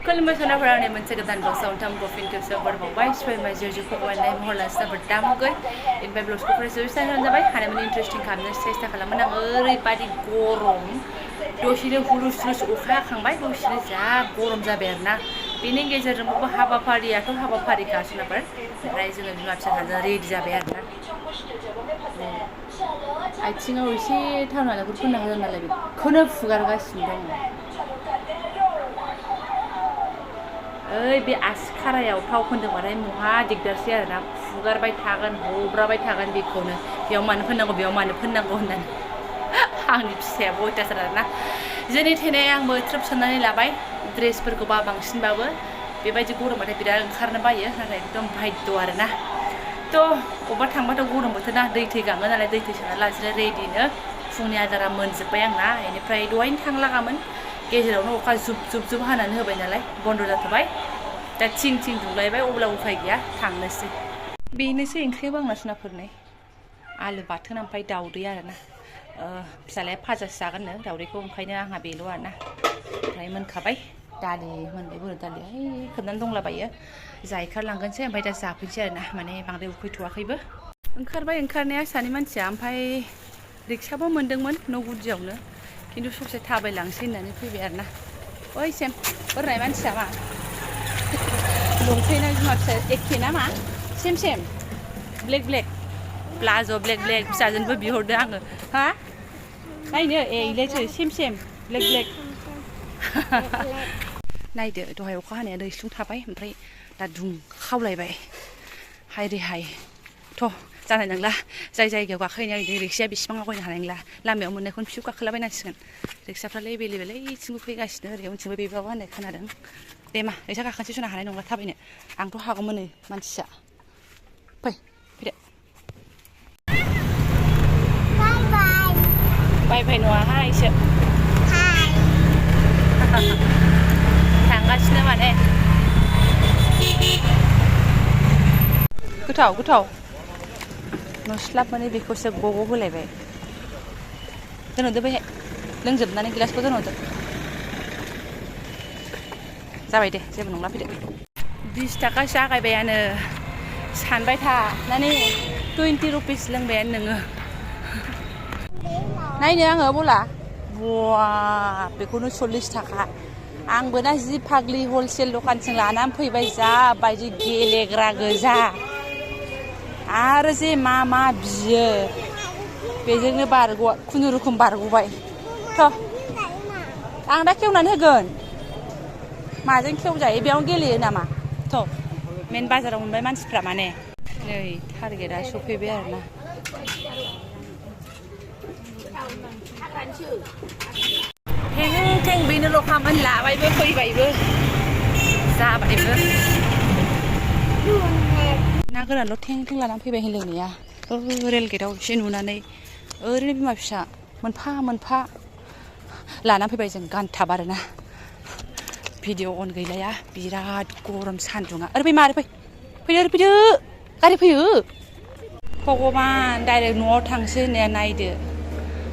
खुलुमबाय सोनाफोरावनि मोनसे गोदान ब्लगआव नोंथांमोनखौ फिन खेबसेयाव बरायबावबाय सिफायमाय जिउखौ अननाय महर लास्टाफोर दामुगै इनफाय ब्लगखौ फरायजोबस्राय जाबाय हानायमानि इन्टारेस्टिं खालामनो सेस्था खालामोन आं ओरैबायदि गरम दसेनो हुलुस हुलुस अखा हाखांबाय दसेनो जा गरम जाबाय आरोना बेनि गेजेरजोंबो हाबाफारियाथ' हाबाफारिखा सोनाफोर ओमफ्राय जोङो बिमा फिसा सानैजों रेडि जाबाय आरोना आथिङाव एसे थाव नालेंखर फोनना होदों नालाय बेखौनो फुगारगासिनो दङ ओइ बे आसि खारायाव थाव फोनदोंबाथाय महा दिगदारसै आरोना फुगारबाय थागोन हब्राबाय थागोन बेखौनो बेयाव मानो फोननांगौ बेयाव मानो फोननांगौ होननानै आंनि फिसायाबो अयथासार आरोना जोंनि थेनाय आंबो ट्रिप सोनानै लाबाय ड्रेसफोरखौबा बांसिनबाबो बेबायदि गरमबाथाय बिराद ओंखारनो बायो नाथाय एकदम बायद्य आरोना थ' अबेबा थांबाथ' गरम बोथोर ना दै थै गाङो नालाय दै थै सोना लानोसै रेडिनो फुंनि आदारा मोनजोब्बाय आंना बेनिफ्राय दहायनो थांलागामोन गेजेरावनो अखा जुब जुब जुब हानानै होबाय नालाय बन्द' जाथ'बाय दा थिं थिं दुंलायबाय अब्ला उफाय गैया थांनोसै बेनोसै ओंख्रियाबो आंना सुनाफोरनै आलु बाथोन ओमफ्राय दाउदै आरोना फिसालाया फाजासो जागोननो दाउदैखौ ओंखायनो आंहा बेल' आरोना ओमफ्राय मोनखाबाय दालि मोनबाय बर' दालिया खोबनानै दंलाबायो जायखारलांगोनसै ओमफ्राय दा जाफैनोसै आरोना माने बांद्राय उखैथ'वाखैबो ओंखारबाय ओंखारनाया सानै मानसिया ओमफ्राय रिक्साबो मोनदोंमोन न' गुदियावनो खिन्थु ससे थाबायलांसै होननानै फैबाय आरोना ओइसिम बोराय मानसिया मा लंपेन्टआ बिमा फिसा एखे ना मा सेम सेम ब्लेक ब्लेक प्लाज' ब्लेक ब्लेक फिसाजोनबो बिहरदों आङो हा नायनो एलायथो सेम सेम ब्लेक ब्लेक नायदो दहाय अखा हानाया दैस्लुं थाबाय ओमफ्राय दा दुंखावलायबाय हाय रे हाय थ' जानाय नंला जाय जायगायाव गाखोहैनाय बिदि रिक्साया बेसिबां आवगायनो हानाय नंला लामायाव मोननायखौनो फिसौ गाखोलाबायनांसिगोन रिक्साफ्रालाय एभेलेबेल ओइथिंबो फैगासिनो ओरै उनथिंबो बेबाबो होननाय खोनादों दे मा रिक्सा गाखोनोसै सुनो हानाय नंला थाबायनो आंथ' हागौमोन नै मानसिया फैदो बाय बाय नङाहायसो थांगासिनो माने गोथाव गोथाव नुस्लाब माने बेखौसो गग' होलायबाय दोनहरदो बेहाय लोंजोबनानै गिलासखौ दोनहरदो जाबाय दे जेबो नंला फैदो 20 थाखासो आगायबायानो सानबाय था माने 20 रुपिस लोंबायानो नोङो नायनो आङो बला बवा बेखौनो 40 थाखा आंबो ना जि फाग्लि हलसेल दखानसिम लानानै फैबाय जा बायदि गेलेग्रा गोजा आरो जे मा मा बियो बेजोंनो खुनुरुखुम बारग'बाय थ' आं दा खेवनानै होगोन माजों खेवजायो बेयावनो गेलेयो नामा थ' मेन बाजाराव मोनबाय मानसिफ्रा माने नै टारगेटआ सफैबाय आरोना थें थें बेनोल'खामोन लाबायबो फैबायबो जाबायबो ना गोरानल' थें थें लानानै फैबाय होनलायनाया रेल गेटआव एसे नुनानै ओरैनो बिमा फिसा मोनफा मोनफा लानानै फैबाय जों गानथाब आरोना भिडिअ अन गैलाया बिराद गरम सान्दुङा ओरै फै मारै फैदो गारि फैयो भगबान डाइरेक्ट न'आव थांसै होननाया नायदो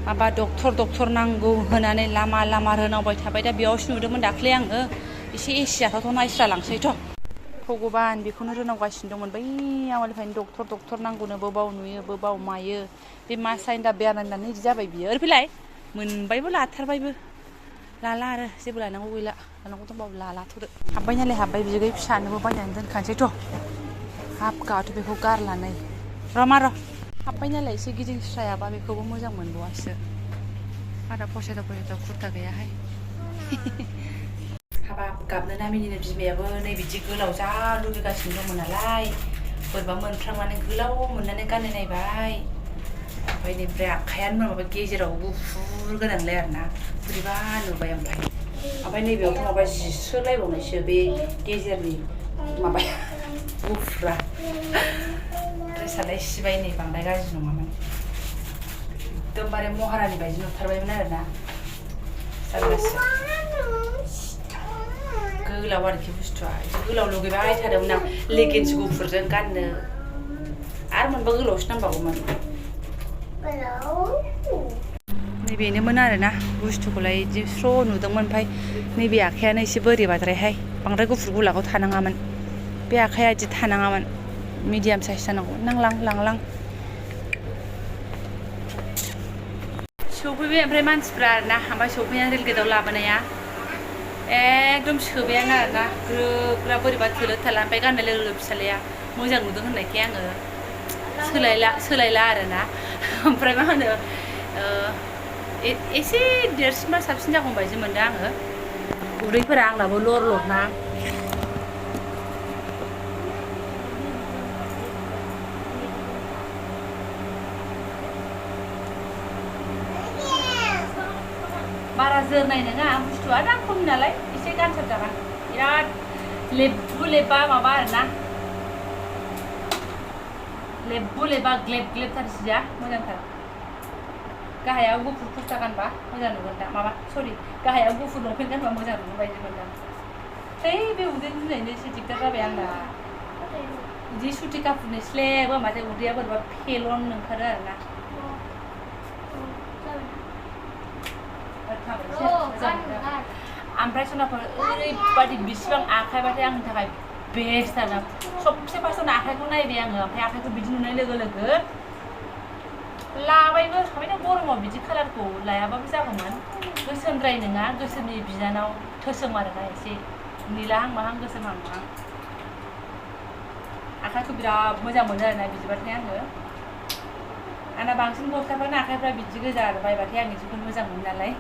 माबा डक्टर नांगौ होनानै लामा लामा रोनावबाय थाबाय दा बेयावसो नुदोंमोन दाख्लै आङो एसे एसि जाथावथाव नायस्रा लांसैथ' भगबान बेखौनो रोनावगासिनो दंमोन बै आवगायनिफ्रायनो डक्टर नांगौनो बोबाव नुयो बोबाव मायो बे मा साइन दा बेरायनानै बिदि जाबाय बियो ओरै फैलाय मोनबायबो लाथारबायबो लाला आरो जेबो लानांगौ गैला लानांगौ दंबाबो लाथ'दो हाबबाय नालाय हाबबाय बिगै फिसानोबो बायनानै दोनखानोसैथ' हाब गाथ' बेखौ गारलानै र' हाबबाय नालाय एसे गिदिंस्रायाबा बेखौबो मोजां मोनबावासो आदा फसायथाव कुर्ता गैयाहाय हाबाब गाबनो नामिनिनो बिमायाबो नै बिदि गोलाव जा लुबैगासिनो दंमोन नालाय बोरैबा मोनफ्रांनानै गोलाव मोननानै गाननो नायबाय ओमफ्राय बेनिफ्राय आखायानो माबा गेजेराव गुफुर गोनांलाय आरोना बोरैबा नुबाय ओमफ्राय नैबेयावथ' माबा जिस्रोलायबावनायसो बे गेजेरनि माबाया गुफुरा ड्रेसालाय सिबाय नै बांद्राय गाज्रि नङामोन एकदमबारे महारानि बायदि नुथारबायमोन आरोना जारलासो गोलाव आरोखि बुस्थुआ गोलाव लुगैबाय थादोंमोन आं लेगिन्स गुफुरजों गाननो आरो मोनबा गोलावसो नांबावगौमोन नैबेनोमोन आरोना बुस्थुखौलाय बिदि स्र' नुदोंमोन ओमफ्राय नैबे आखायानो एसे बोरैबाद्रायहाय बांद्राय गुफुर गुलाखौ थानाङामोन बे आखाया बिदि थानाङामोन मिडियाम साइज जानांगौ नांलां लांलां सफैबाय ओमफ्राय मानसिफ्रा आरोना ओमफ्राय सफैनानै रेल गेटआव लाबोनाया एकदम सोबायानो आरोना ग्रोब ग्राब बोरैबा थोलो थाला ओमफ्राय गाननाय लोगो लोगो फिसालाया मोजां नुदों होननायखाय आङो सोलायला आरोना ओमफ्राय मा होनो एसे देरसिनबा साबसिन जागौ बायदि मोनदों आङो उदैफोरा आंनाबो लर ना बारा जोरनाय नङा बुस्थुआ दा खम नालाय एसे गानसाब जागोन बिराद लेबु लेबा माबा आरोना लेबु लेबा ग्लेब थारसिया मोजांथार गाहायाव गुफुर कुर्ता गानबा मोजां नुगोन दा माबा सरि गाहायाव गुफुर लंपेन्ट गानबा मोजां नुगोन बायदि मोनदां बे उदै बुंनायनो एसे दिगदार जाबाय आंना बिदि सुथि कापुरनि स्लेब होनबाथाय उदैया बोरैबा फेलन ओंखारो आरोना ओमफ्राय सनाफोर ओरैबादि बिसिबां आखाइबाथाय आंनि थाखाय बेस्ट आरोना सबसे फार्स्टआवनो आखाइखौ नायबाय आङो ओमफ्राय आखाइखौ बिदि नुनाय लोगो लोगो लाबायबो ओमफ्राय गरमाव बिदि कालारखौ लायाबाबो जागौमोन गोसोमद्राय नङा गोसोमनि बिजानाव थोसोम आरोना एसे निलाहां माहां गोसोमहां माहां आखाइखौ बिराद मोजां मोनो आरोना बिदिबाथाय आङो आंना बांसिन गस्लाफोरनि आखाइफ्रा बिदि गोजा आरो बायबाथाय आं बिदिखौनो मोजां मोनो नालाय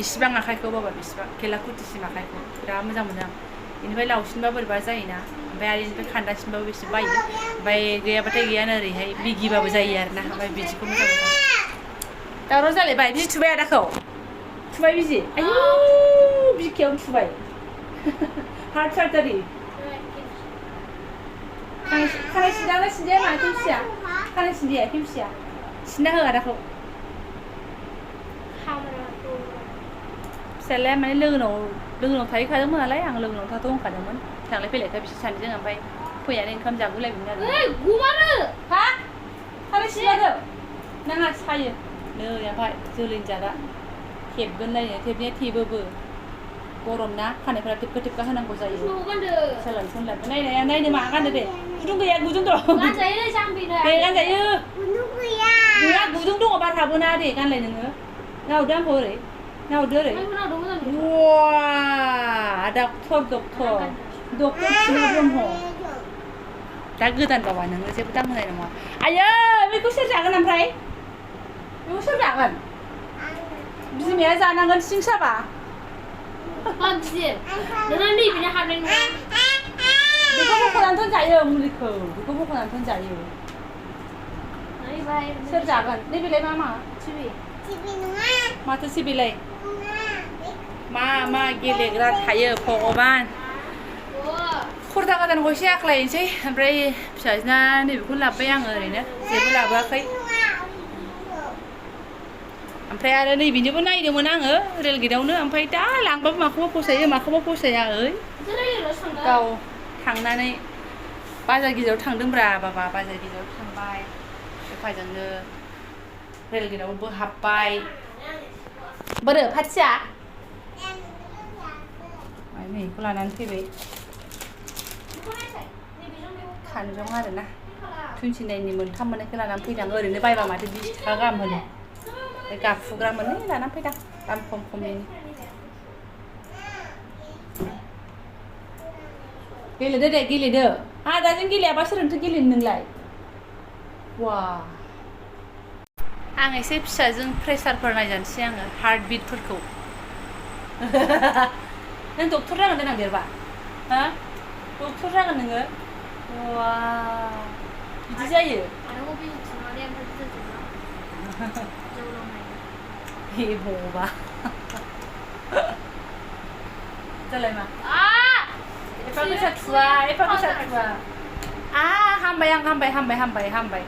इसिबां आखाइखौ बाबा बिसिबां खेलाकुटिसिम आखाइखौ बिराद मोजां मोनो आं बेनिफ्राय लावसिनबा बोरैबा जायोना ओमफ्राय आरो बेनिफ्राय खान्दासिनबाबो एसे बायो ओमफ्राय गैयाबाथाय गैयानो ओरैहाय बिगिबाबो जायो आरोना ओमफ्राय बिदिखौ मोजां मोनो दावराव जालायबाय बिजि थुबाय आदाखौ थुबाय बिजि आयु बिखायावनो थुबाय हार्ट सार्जारि खानाय सिनजाना सिनजाया मा खेमसिया खानाय सिनजाया खेमसिया सिनना हो आदाखौ फिसालाया माने लोगोनाव थाहैखादोंमोन नालाय आं लोगोनाव थाथ' होनखादोंमोन थांलाय फैलायखाय बिसोर सानैजों ओमफ्राय फैनानै ओंखाम जागुलायबायमोन आरो हा खानाय सिनजादो नाङा सायो नै ओमफ्राय जोलैनि जादा थेबगोन नायनो थेबनाया थेबोबो गरम ना खानायफोरा थेबखा होनांगौ जायो सोलाय नायनो मा गानदो दे गुदुं गैया गुदुं दं दे गानजायो गैया गुदुं दङ बार हाबोना दे गानलाय नोङो नाहरदो आंखौ ओरै नाहरदो ओरै वाह डक्टर सिना ब्रह्म दा गोदान बाबा नोङो जेबो दाम होनाय नङा आयै बेखौ सोर जागोन ओमफ्राय बेखौ सोर जागोन बिमाया जानांगोन सिं साबा बेखौ बख'नानैथ' जायो मुलिखौ बेखौ बख'नानैथ' जायो सोर जागोन नैबेलाय मा माथो सिबिलाय मा गेलेग्रा थायो भगबान खर्दा गोदानखौ एसे आख्लायनोसै ओमफ्राय फिसाजोना नैबेखौ लाबोबाय आङो ओरैनो जेबो लाबोआखै ओमफ्राय आरो नैबेनिबो नायदोंमोन आङो रेल गेटआवनो ओमफ्राय दा लांबाबो माखौबा फसायो माखौबा फसाया गाव थांनानै बाजार गिदिराव थांदोंब्रा बाबा बाजार गिदिराव थांबाय एफाजोंनो रेल गेटआवबो हाबबाय बोरो फाथिया नैखौ लानानै फैबाय खानजं आरोना 29नि मोनथाम मोननायखौ लानानै फैदां ओरैनो बायबा माथो 20 थाखा गाहाम होनो गाफुग्रा मोननै लानानै फैदां दाम खमनि गेलेदो दे गेलेदो आदाजों गेलेयाबा सोरजोंथो गेलेनो नोंलाय वा आं एसे फिसाजों प्रेसारफोर नायजानोसै आङो हार्ट बिटफोरखौ नों डक्टर जागोन देनां देरबा हा डक्टर जागोन नोङो वा बिदि जायो हे बबा जालाय मा एफा गोसा थुवा हामबाय आं हामबाय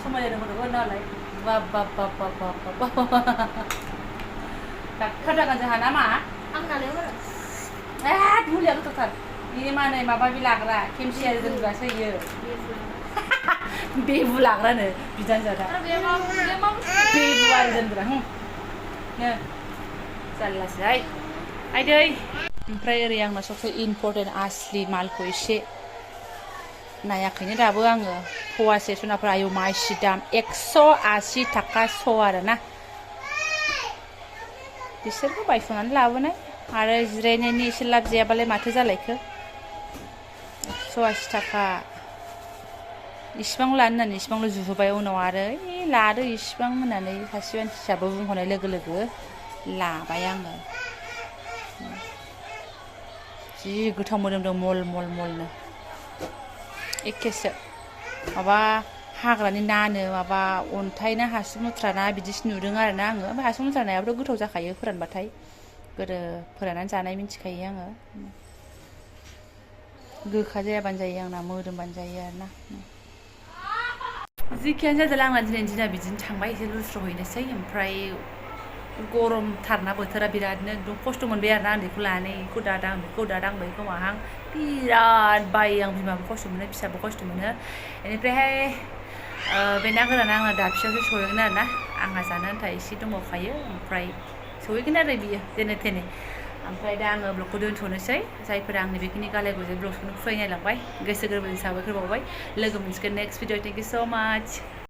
समायना गथ'फोर नालाय डाक्टार जागोन जोंहा ना मा मुलिया गोथावथार ini mana माबा बे लाग्रा खेमसियार दोनग्रासो इयो बेबु लाग्रानो बिदान जादा बेबु आरो दोनग्रा नो जारलासोहाय आइदै ओमफ्राय ओरै आंना सबसे इम्पर्टेन्ट आसलि मालखौ एसे नायाखैनो दाबो आङो फवासे सनाफोरा आयौ मासि दाम 180 थाखा स आरोना बिसोरबो बायस'नानै लाबोनाय आरो जिरायनायनि एसे लाब जायाबालाय माथो जालायखो 180 थाखा इसिबां लानो होननानै इसिबांल' जुहोबाय उनाव आरो लादो इसिबां होननानै सासे मानसियाबो बुंहरनाय लोगो लोगो लाबाय आङो जि गोथाव मोदोमदों मल मल मलनो एखेसो माबा हाग्रानि नानो माबा अन्थाइ ना हासुं मुथ्रा ना बिदिसो नुदों आरोना आङो ओमफ्राय हासुं मुथ्रा नायाबोथ' गोथाव जाखायो फोरानबाथाय गोदो फोराननानै जानाय मिन्थिखायो आङो गोखा जायाबानो जायो आंना मोदोमबानो जायो आरोना जिखियानो जादों आंना दिनैनि दिना बिदिनो थांबाय एसे लुस्र'हैनोसै ओमफ्राय गरमथारना बोथोरा बिरादनो एकदम खस्थ' मोनबाय आरोना उन्दैखौ लानानै बेखौ दादां बेखौ दादां बेखौ माहां बिराद बायो आं बिमाबो खस्थ' मोनो फिसाबो खस्थ' मोनो बेनिफ्रायहाय बे ना गोराना आङो दाबसेयावसो सहैगोन आरोना आंहा जानो आन्था एसे दंबावखायो ओमफ्राय सहैगोन आरो बियो जेने थेने ओमफ्राय दा आङो ब्लगखौ दोनथ'नोसै जायफोरा आंनि बेखिनि गालाय गुजाय ब्लगखौनो फरायनायलांबाय गोसो गोरबोजों साबायखर बावबाय लोगो मोनसिगोन नेक्स्ट भिडिअ थेंक इउ स' माच